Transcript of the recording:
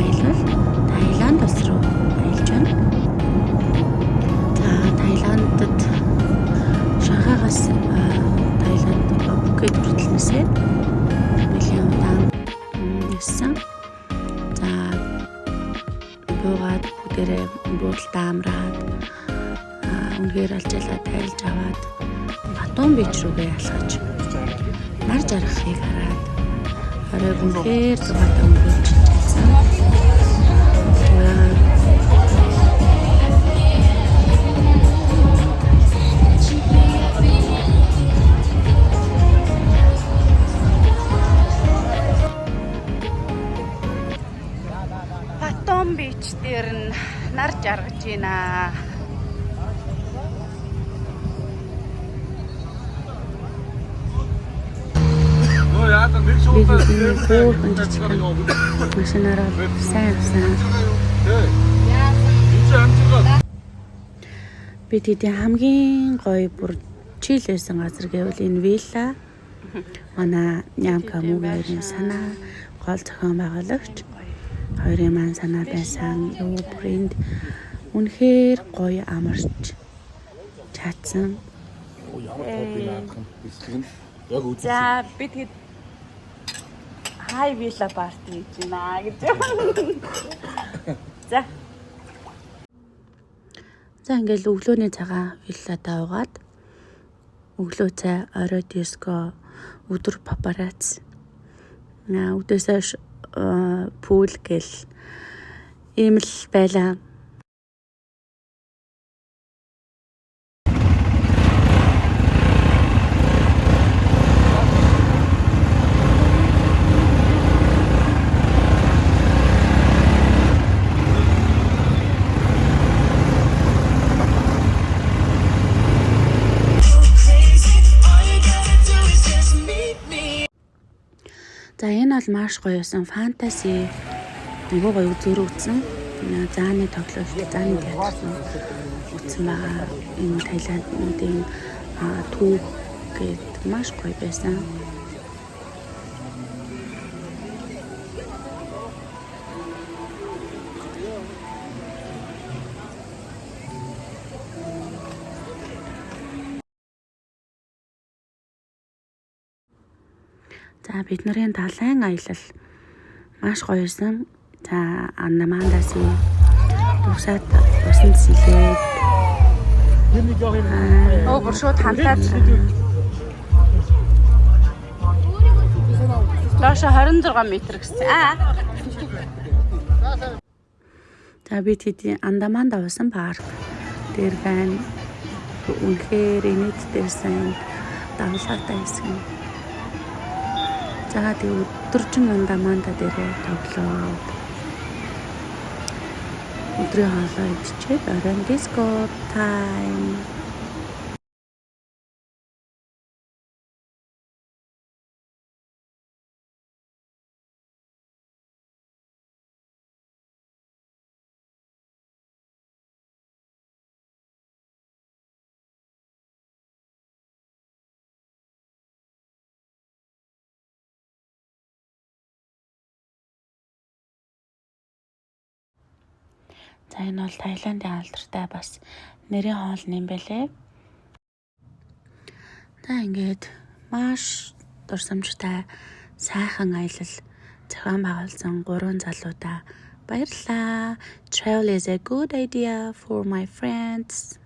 Аялал Таиланд улс руу аялж байна. За, Таиландд Шанхайгаас Таиланд Пхукет хүртэл нисээд нэлээн удаан ниссэн. За, буугаад бүгдээрээ буудалдаа амраад, үнэхээр алжаалаа тайлж аваад Патонг beach рүүгээ алхаж нар жаргахыг хараад оройг үнэхээр зугаатай өнгөрүүлж чадсан. Патонг beach дээр нь нар жаргаж байна. Нөө яадаг нэг Би шуудаа бидний хөөрхөн жижигхэн машинаараа сайн явсан. Энд чи амжиргаа. Бид хэдийн хамгийн гоё, бүр chill байсан газар гэвэл энэ вилла. Манай Нямка мөгийн санаа, гол зохион байгуулагч хоёрын маань санаа байсан. Юу, бүр энд үнэхээр гоё амарч чадсан. Ямар топ юм наадах юм. Бэлтгэн нь яг үгүй. За, бид хэд хай вилла party хийж байна гэж. За. За, ингээл өглөөний цагаан вилладаа угаад, өглөө цай, орой диско, өдөр папарац. Үдээс хойш pool гэл ийм л байлаа. Crazy. All you gotta do is just meet me. За, энэ бол маш гоё байсан. Fantasy айгүй гоё зөрөгдсөн. Зааны тоглолт, зааны театрт үзсэн байгаа. Энэ Таиландын түүх гээд маш гоё байсан. За, бид нарын далайн аялал маш гоё байсан. За, Андаман Sea дуусаад усанд сэлээд Өө, бүр шууд хамтаад. Доошо 26 м гэсэн. Аа. За, бид хэдийн Андаманда усан парк дээр байна. Үнэхээр инээдтэйсэн, давлаатай хэсэг юм. За, тэг өдөржин Андаманда дээрээ тоглоод, өдрийн хоолоо идчихэд оройн диско time. За, энэ бол Таиландын алдартай бас нэрийн хоол юм байлээ. За, ингээд маш дурсамжтай сайхан аялал зохион байгуулсан гурван залуудаа баярлалаа. Travel is a good idea for my friends.